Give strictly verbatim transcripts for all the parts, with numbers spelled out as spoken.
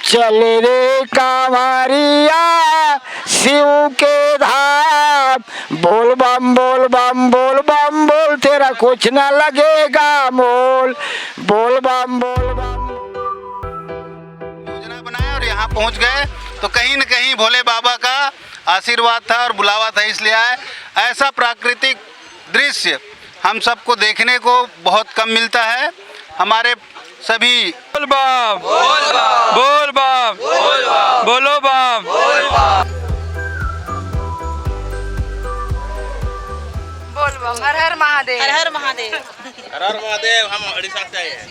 चल रे कांवरिया शिव के धाम, बोल बम, बोल बम, बोल बम, बोल, तेरा कुछ ना लगेगा मोल, बोल बम, बोल बम। योजना बनाए और यहाँ पहुँच गए, तो कहीं न कहीं भोले बाबा का आशीर्वाद था और बुलावा था, इसलिए आए। ऐसा प्राकृतिक दृश्य हम सबको देखने को बहुत कम मिलता है। हमारे सभी बोल बम, बोल बम, बोलो बम। बोल बम, हर हर महादेव। हर हर महादेव। हर हर महादेव। हम उड़ीसा से आए हैं।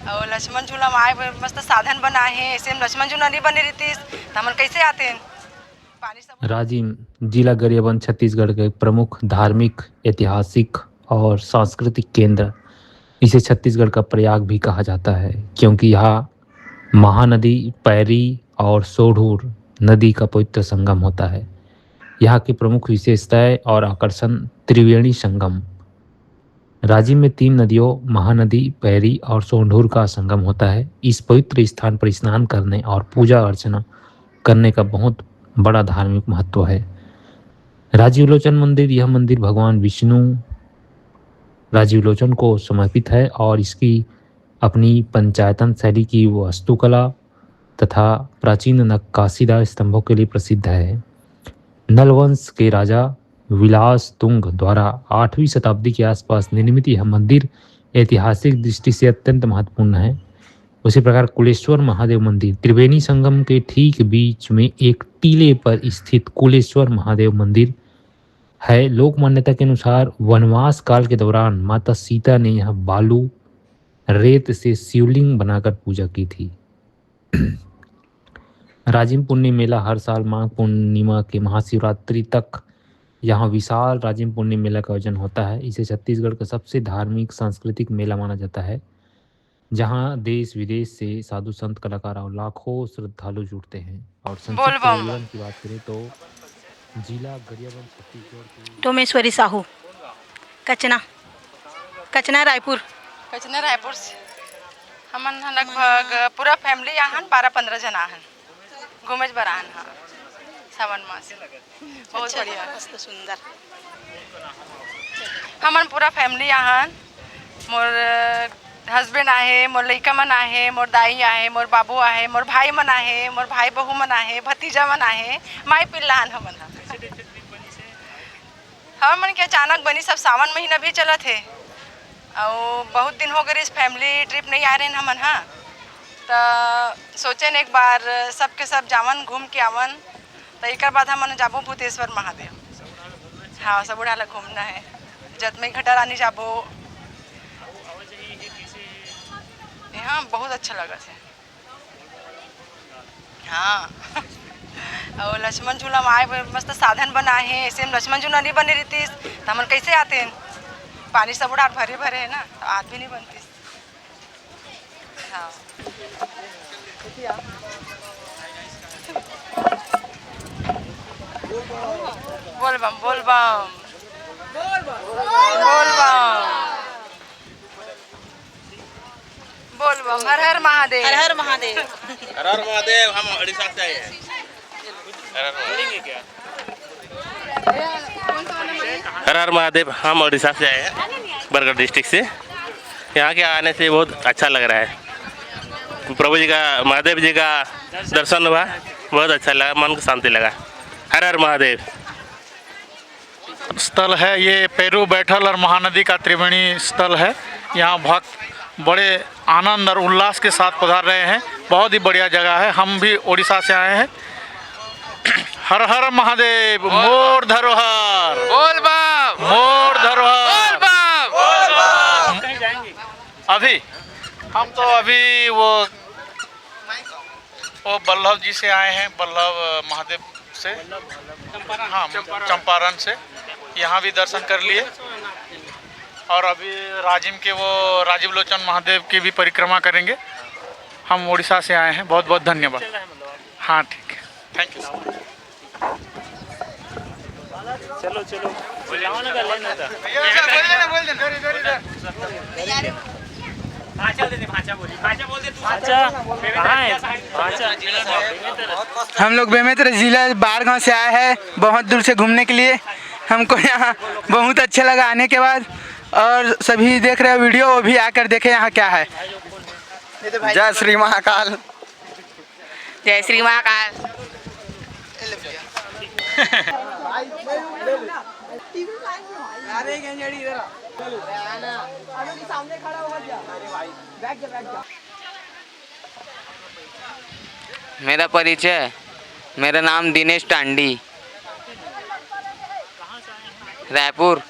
अउ लक्ष्मण झूला म आए बर मस्त साधन बनाए हे, ऐसे में लक्ष्मण झूला नहीं बने रहितिस, त हमन कैसे आते? पानी सब राजिम, जिला गरियाबंद, छत्तीसगढ़ का एक प्रमुख धार्मिक, ऐतिहासिक और सांस्कृतिक केंद्र। इसे छत्तीसगढ़ का प्रयाग भी कहा जाता है, क्योंकि यहाँ महानदी पैरी और सोढूर नदी का पवित्र संगम होता है। यहाँ की प्रमुख विशेषताएं और आकर्षण: त्रिवेणी संगम। राजिम में तीन नदियों महानदी, पैरी और सोंढूर का संगम होता है। इस पवित्र स्थान पर स्नान करने और पूजा अर्चना करने का बहुत बड़ा धार्मिक महत्व है। राजीव लोचन मंदिर, यह मंदिर भगवान विष्णु राजीव लोचन को समर्पित है और इसकी अपनी पंचायतन शैली की वास्तुकला तथा प्राचीन नक्काशीदार स्तंभों के लिए प्रसिद्ध है। नल वंश के राजा विलास तुंग द्वारा आठवीं शताब्दी के आसपास निर्मित यह मंदिर ऐतिहासिक दृष्टि से अत्यंत महत्वपूर्ण है। उसी प्रकार कुलेश्वर महादेव मंदिर, त्रिवेणी संगम के ठीक बीच में एक टीले पर स्थित कुलेश्वर महादेव मंदिर है। लोक मान्यता के अनुसार वनवास काल के दौरान माता सीता ने यह बालू रेत से शिवलिंग बनाकर पूजा की थी। राजिम पुन्नी मेला हर साल माघ पूर्णिमा के महाशिवरात्रि तक यहाँ विशाल राजिम पुन्नी मेला का आयोजन होता है। इसे छत्तीसगढ़ का सबसे धार्मिक सांस्कृतिक मेला माना जाता है, जहाँ देश विदेश से साधु संत, कलाकार और लाखों श्रद्धालु जुटते हैं। और संक्षिप्त बोल बम। विवरण की बात करें तो जिला गरियाबंद छत्तीसगढ़ के डोमेश्वरी साहू, कचना, कचना रायपुर। कचना रायपुर से हमन ह लगभग पूरा फैमिली आहन, बारह पंद्रह जना आहन, घूमे बर आहन। हाँ, सावन मास बहुत अच्छा, बढ़िया। मस्त सुंदर। हमन पूरा फैमिली आहन, मोर हस्बैंड आहे, मोर लइका मन आहे, मोर दाई आहे, मोर बाबू आहे, मोर भाई मन आहे, मोर भाई बहू मन आहे, भतीजा मन आहे, माई पिल्ला आहन हमन ह। हमन मन के अचानक बनी, सब सावन महीना भी चलत हे, अउ बहुत दिन हो गए इस फैमिली ट्रिप नहीं आए रहन हमन ह, त सोचेन एक बार सबके सब जावन, घूम के आवन। त एकर बाद हमन जाबो भूतेश्वर महादेव। हाँ, सब उड़ाला घूमना है। जतमई घटा रानी जाबो। यहाँ बहुत अच्छा लगत है। हाँ। अउ लक्ष्मण झूला म आए बर मस्त साधन बनाए हे। ऐसे में लक्ष्मण झूला नहीं बने रहतीस, त हमन कैसे आते? पानी सब उड़ार भरे भरे है ना, त आत भी नहीं बनतीस। हाँ। बोल बम, बोल बम। बोल बम। बोल बम। हर हर महादेव। हर हर महादेव। हर हर महादेव, हम उड़ीसा से आए हैं। हर हर महादेव। हर हर महादेव, हम उड़ीसा से आए हैं, बरगढ़ डिस्ट्रिक्ट से। यहाँ के आने से बहुत अच्छा लग रहा है। प्रभु जी का, महादेव जी का दर्शन हुआ, बहुत अच्छा लगा, मन को शांति लगा। हर हर महादेव। स्थल है ये, पैरू बैठल और महानदी का त्रिवेणी स्थल है। यहाँ भक्त बड़े आनंद और उल्लास के साथ पधार रहे हैं। बहुत ही बढ़िया जगह है। हम भी उड़ीसा से आए हैं। हर हर महादेव, मोर धरोहर। बोल बम। मोर धरोहर। बोल बम। अभी हम तो अभी वो, वो बल्लभ जी से आए हैं, बल्लभ महादेव से। हाँ, चंपारण से। यहाँ भी दर्शन कर लिए और अभी राजिम के वो राजीव लोचन महादेव की भी परिक्रमा करेंगे। हम उड़ीसा से आए हैं। बहुत बहुत धन्यवाद। हाँ, ठीक है, thank you so much। चलो, चलो, चिल्लाओ ना, कर लेना था। भाषा दे दे, भाषा बोली, भाषा बोल दे तू। अच्छा, कहाँ है? अच्छा। हम लोग बेमेतरा जिला बारगांव से आए हैं, बहुत दूर से घूमने के लिए। हमको यहाँ बहुत अच्छा लगा आने के बाद। और सभी देख रहे हो वीडियो, वो भी आकर देखें यहाँ क्या है। जय श्री महाकाल। जय श्री महाकाल। मेरा परिचय, मेरा नाम दिनेश टांडी, रायपुर।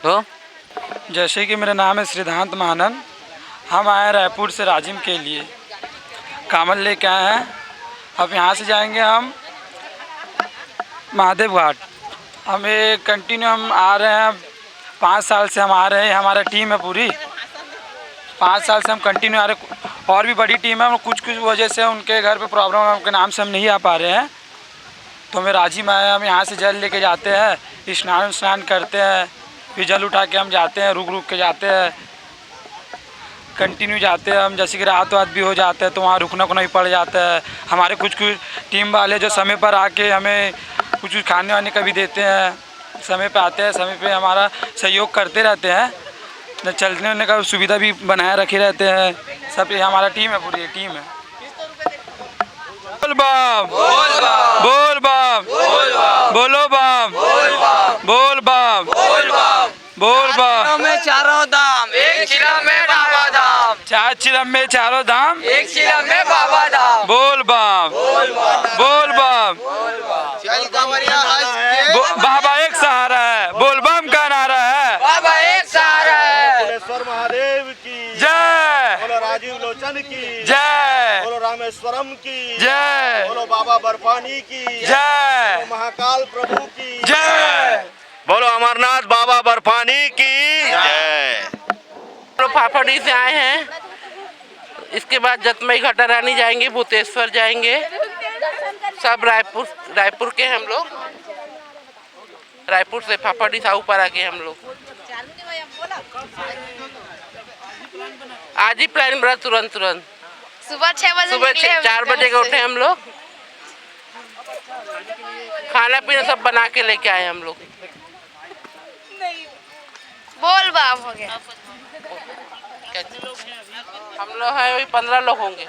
तो जैसे कि मेरा नाम है सिद्धांत महानंद, हम आए रायपुर से राजिम के लिए, कांवड़ लेके आए हैं। अब यहाँ से जाएंगे हम महादेव घाट। हम ये कंटिन्यू हम आ रहे हैं, पाँच साल से हम आ रहे हैं, हमारा टीम है पूरी, पाँच साल से हम कंटिन्यू आ रहे हैं। और भी बड़ी टीम है, कुछ कुछ वजह से उनके घर पे प्रॉब्लम है, उनके नाम से हम नहीं आ पा रहे हैं। तो हमें राजिम आए, हम यहाँ से जल लेके जाते हैं, स्नान स्नान करते हैं, फिर जल उठा के हम जाते हैं, रुक रुक के जाते हैं, कंटिन्यू जाते हैं हम। जैसे कि रात वात भी हो जाते हैं तो वहाँ रुकना उकना भी पड़ जाता है। हमारे कुछ कुछ टीम वाले जो समय पर आके हमें कुछ कुछ खाने वाने का भी देते हैं, समय पे आते हैं, समय पे हमारा सहयोग करते रहते हैं, न चलने उलने का सुविधा भी बनाए रखे रहते हैं। सब ये हमारा टीम है, पूरी टीम है। बोल बम, बोल बम, बोलो बम, बोल बम, बोल बम। में चारों धाम, एक चिलम में बाबा धाम। चार चिलम में चारों धाम, एक चिलम में बाबा धाम। बोल बम, बोल बम। चल कांवरिया हंस के। बो-, बाबा एक सहारा है, बोल बम का नारा है। बाबा एक सहारा है। भुवनेश्वर महादेव की जय। बोलो राजीव लोचन की जय। बोलो रामेश्वरम की जय। बोलो बाबा बर्फानी की जय। बोलो महाकाल प्रभु की जय। बोलो अमरनाथ बाबा बर्फानी की जय। तो फाफड़ी से आए हैं, इसके बाद जतमई घाटा रानी जाएंगे, भूतेश्वर जाएंगे, सब रायपुर, रायपुर के हम लोग। रायपुर से फाफड़ी से ऊपर आ गए हम लोग। आज ही प्लान बना, तुरंत तुरंत। सुबह छह बजे सुबह निकले छह- हम चार लोग बजे के घर से। उठे हम लोग, खाना पीना सब बना के लेके आए हम लोग। बोल बाम हो गया। हम लोग हैं वही पंद्रह लोग होंगे।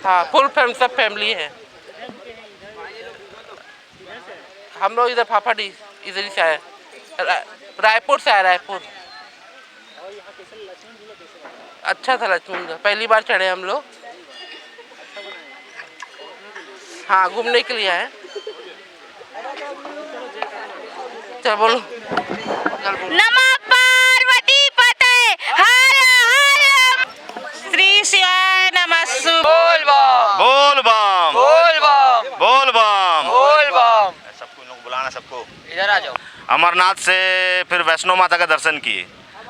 हाँ, फुल फैम सब फैमिली है। हम लोग इधर फाफाडी, इधर ही से आए, रा-, रायपुर से आए, रायपुर। अच्छा था लक्ष्मण झूला, पहली बार चढ़े हम लोग। हाँ, घूमने के लिए आए। चल बोलो, चल बोलो। नमः पार्वती पते हर हर श्री शिवाय नमस्तु। बोल बम। बोल बम। बोल बम। बोल बम। बोल बम। सबको, इन लोग को बुलाना सबको। इधर आ जाओ। अमरनाथ से फिर वैष्णो माता का दर्शन किए,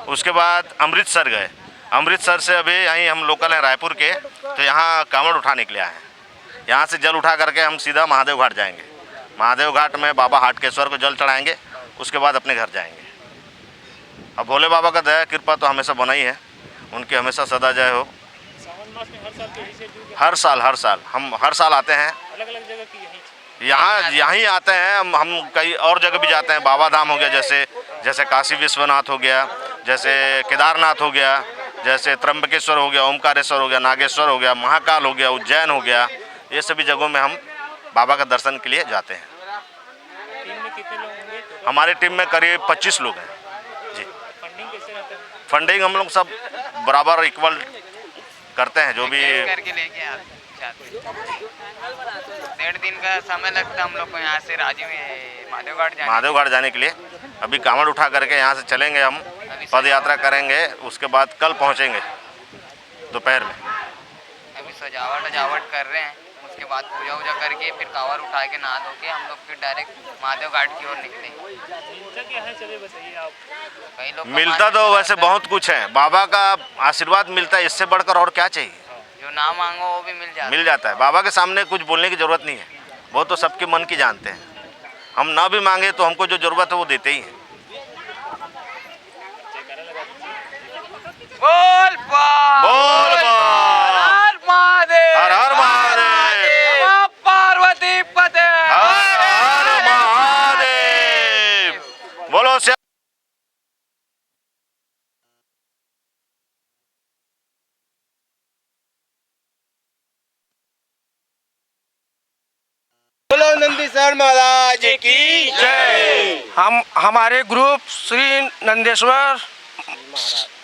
उसके बाद अमृतसर गए। अमृतसर से अभी यहीं हम लोकल हैं रायपुर के, तो यहाँ कांवड़ उठाने के लिए आए हैं। यहाँ से जल उठा करके हम सीधा महादेव घाट जाएंगे। महादेव घाट में बाबा हाटकेश्वर को जल चढ़ाएंगे, उसके बाद अपने घर जाएंगे। अब भोले बाबा का दया कृपा तो हमेशा बना ही है, उनकी हमेशा सदा जय हो। सावन मास में हर साल तो यहीं से जुड़ के हर साल, हर साल हम हर साल आते हैं। अलग अलग जगह की यहीं से। यहाँ यहीं आते हैं हम। हम कई और जगह भी जाते हैं, बाबा धाम हो गया, जैसे जैसे काशी विश्वनाथ हो गया, जैसे केदारनाथ हो गया, जैसे त्र्यंबकेश्वर हो गया, ओमकारेश्वर हो गया, नागेश्वर हो गया, महाकाल हो गया, उज्जैन हो गया, ये सभी जगहों में हम बाबा का दर्शन के लिए जाते हैं। टीम में कितने लोग होंगे? हमारे टीम में करीब पच्चीस लोग हैं जी। फंडिंग कैसे रहता है? फंडिंग हम लोग सब बराबर इक्वल करते हैं, जो भी करके लेके आते हैं। डेढ़ दिन का समय लगता है हम लोग को यहाँ से राजी में महादेव घाट जाने। महादेव घाट जाने के लिए। अभी कांवड़ उठा करके यहाँ से चलेंगे हम अभी से पद यात्रा करेंगे, उसके बाद कल पहुँचेंगे दोपहर में। अभी सजावट वजावट कर रहे हैं, उसके बाद पूजा वूजा करके फिर कांवर उठा के नहा धो के हम लोग फिर डायरेक्ट महादेव घाट की ओर निकलेंगे। मिलता क्या है, चलिए बताइए आप। कई लोग का मिलता मानना तो रहता है। वैसे बहुत कुछ है, बाबा का आशीर्वाद मिलता है, इससे बढ़कर और क्या चाहिए? जो ना मांगो वो भी मिल जाता है। मिल जाता है। बाबा के सामने कुछ बोलने की ज़रूरत नहीं है, वो तो सबके मन की जानते हैं। हम ना भी मांगे तो हमको जो ज़रूरत है वो देते ही हैं। बोल बम। बोल बम। हर हर महादेव। हर हर महादेव। नमः पार्वती पते। हर हर महादेव। बोलो श्या- बोलो नंदीश्वर महाराज की जय। हम, हमारे ग्रुप श्री नंदेश्वर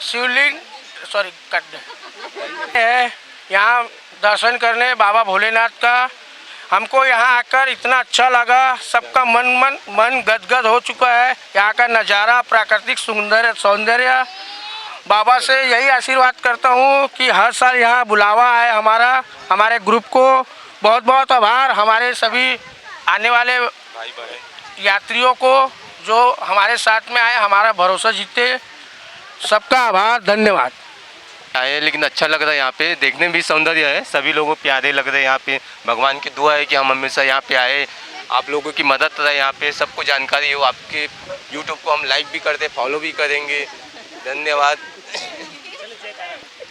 शिवलिंग, सॉरी, कट है, यहाँ दर्शन करने बाबा भोलेनाथ का। हमको यहाँ आकर इतना अच्छा लगा, सबका मन, मन, मन गदगद हो चुका है। यहाँ का नज़ारा, प्राकृतिक सुंदर सौंदर्य, बाबा से यही आशीर्वाद करता हूँ कि हर साल यहाँ बुलावा आए हमारा, हमारे ग्रुप को। बहुत बहुत आभार हमारे सभी आने वाले भाई बहन। यात्रियों को, जो हमारे साथ में आए, हमारा भरोसा जीते। सबका आभार, धन्यवाद। आए, लेकिन अच्छा लग रहा है यहाँ पे, देखने में भी सौंदर्य है, सभी लोगों को प्यारे लग रहे हैं यहाँ पे। भगवान की दुआ है कि हम हमेशा यहाँ पे आए, आप लोगों की मदद रहे यहाँ पे, सबको जानकारी हो। आपके YouTube को हम लाइक भी करते, फॉलो भी करेंगे। धन्यवाद।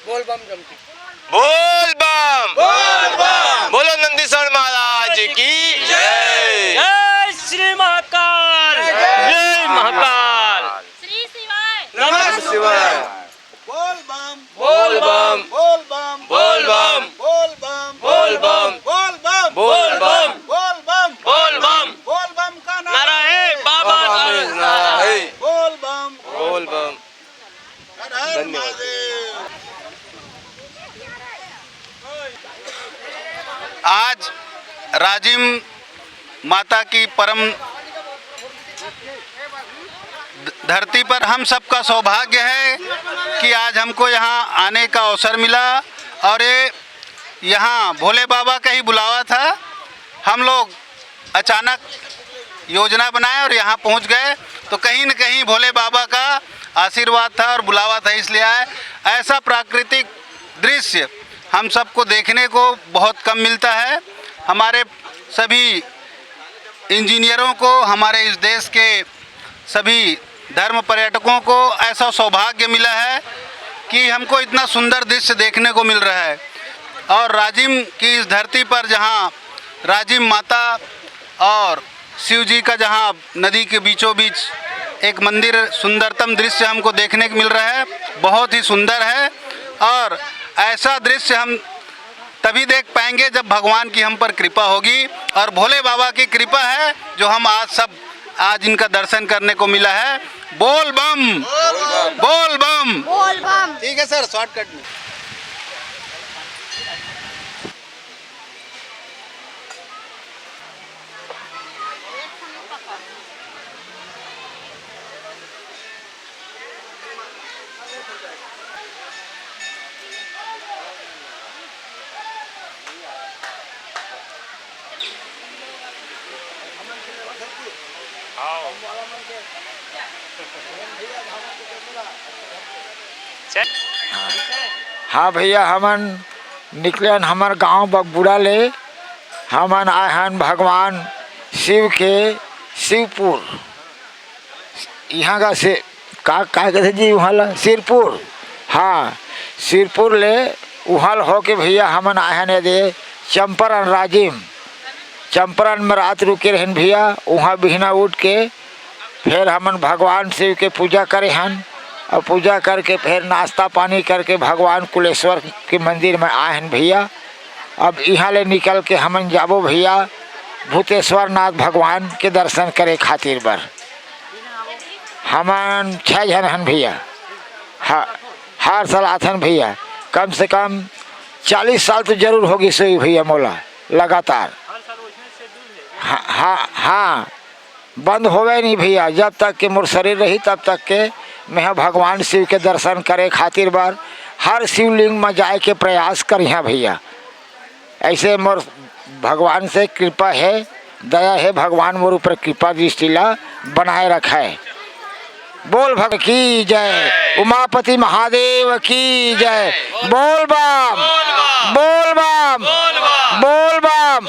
बोल बम जम के। बोल बम। बोल बम। बोलो नंदीश्वर महाराज की जय। जय श्री महाकाल। जय महाकाल। श्री शिवाय। नमः शिवाय। बोल बम। बोल बम। बोल बम। बोल बम। बोल बम। बोल बम। बोल बम। बोल बम। बोल बम। बोल बम। बोल बम का नारा नारा है बाबा बाबा का। में नारा है। बोल बम। बोल बम। धन्यवाद। आज राजिम माता की परम ध-, धरती पर हम सबका सौभाग्य है कि आज हमको यहाँ आने का अवसर मिला और ये यहाँ भोले बाबा का ही बुलावा था। हम लोग अचानक योजना बनाए और यहाँ पहुँच गए, तो कहीं न कहीं भोले बाबा का आशीर्वाद था और बुलावा था, इसलिए आए। ऐसा प्राकृतिक दृश्य हम सबको देखने को बहुत कम मिलता है। हमारे सभी इंजीनियरों को, हमारे इस देश के सभी धर्म पर्यटकों को ऐसा सौभाग्य मिला है कि हमको इतना सुंदर दृश्य देखने को मिल रहा है। और राजिम की इस धरती पर, जहाँ राजिम माता और शिव जी का, जहाँ नदी के बीचों बीच एक मंदिर, सुंदरतम दृश्य हमको देखने को मिल रहा है, बहुत ही सुंदर है। और ऐसा दृश्य हम तभी देख पाएंगे जब भगवान की हम पर कृपा होगी, और भोले बाबा की कृपा है जो हम आज सब, आज इनका दर्शन करने को मिला है। बोल बम, बोल बम। बोल बम। ठीक है सर, शॉर्टकट में। हाँ भैया, हमन निकलेन हमर गांव बगबुड़ा ले। हमन आए हन भगवान शिव के शिवपुर। इहाँ का से का, का कथे जी, उहाँ ला सिरपुर। हाँ, सिरपुर ले उहाँ ला होके भैया हमन आए हन एदे चंपारण राजिम। चंपारण में रात रुके रहेन भैया। उहाँ बिहना उठ के फेर हमन भगवान शिव के पूजा करे हन, और पूजा करके फेर नाश्ता पानी करके भगवान कुलेश्वर के मंदिर में आए हन भैया। अब इहाँ ले निकल के हमन जाबो भैया भूतेश्वर नाथ भगवान के दर्शन करे खातिर बर। हमन छह झन हन भैया। ह-, हर साल आथन भैया, कम से कम चालीस साल तो जरूर होगिस होही भैया मोला लगातार। हाँ, हाँ, हाँ, बंद होवे नहीं भैया, जब तक के मोर शरीर रही तब तक के मैं भगवान शिव के दर्शन करे खातिर बर हर शिवलिंग में जाए के प्रयास करिहा भैया। ऐसे मोर भगवान से कृपा है, दया है, भगवान मोर ऊपर कृपा दृष्टि ला बनाए रखे। बोल भग की जय, उमापति महादेव की जय। बोल बम, बोल बम, बोल बम।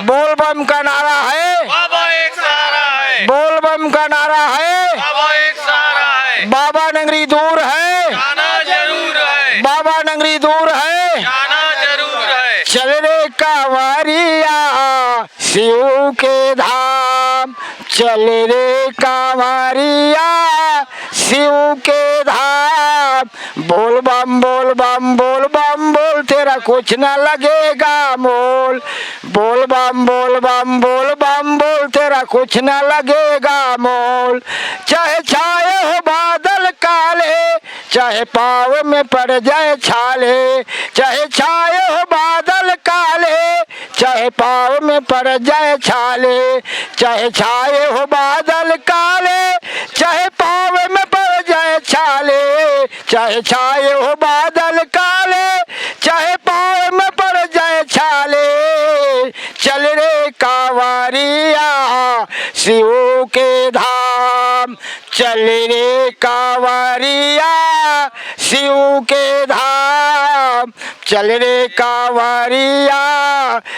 बोल बम का नारा है, बाबा एक सहारा है। बोल बम का नारा है, बाबा एक सहारा है। बाबा नगरी दूर है, जाना जरूर कांवरिया शिव के धाम, चल रे कांवरिया शिव के धाम। बोल बम, बोल बम, बोल बम, बोल, तेरा कुछ ना लगेगा मोल। बोल बम, बोल बम, बोल बम, बोल, तेरा कुछ ना लगेगा मोल। चाहे छाए हो बादल काले, चाहे पाँव में पड़ जाए छाले, चाहे छाए हो बादल काले, चाहे पाँव में पड़ जाए छाले, चाहे छाए हो बादल काले, चाहे पाँव में पड़ जाए छाले, चाहे छाए हो बादल काले, चाहे पाँव में पड़ जाए छाले। चल रे कांवरिया शिव के धाम, चल रे कांवरिया शिव के धाम, चल रे कांवरिया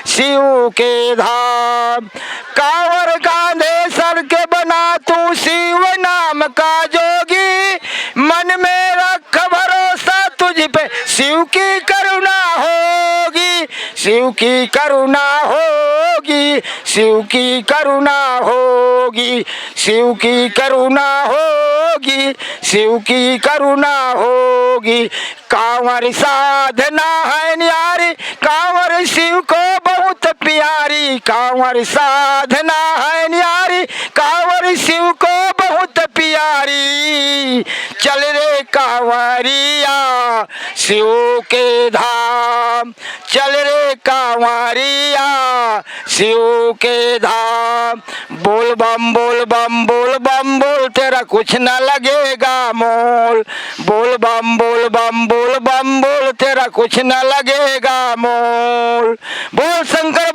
शिव के धाम। कांवर कांधे सर के बना तू शिव नाम का जोगी, मन में रख भरोसा तुझ पे, शिव की करुणा होगी, शिव की करुणा होगी, शिव की करुणा होगी, शिव की करुणा होगी, शिव की करुणा होगी। कांवर साधना है न्यारी, कांवर शिव को बहुत प्यारी, कांवर साधना है न्यारी, कांवर शिव को बहुत प्यारी। चल रे कांवरिया शिव के धाम, चल रे कांवरिया शिव के धाम। बोल बम, बोल बम, बोल बम, बोल, तेरा कुछ ना लगेगा मोल। बोल बम, बोल बम, बोल बम, बोल, तेरा कुछ ना लगेगा मोल। बोल शंकर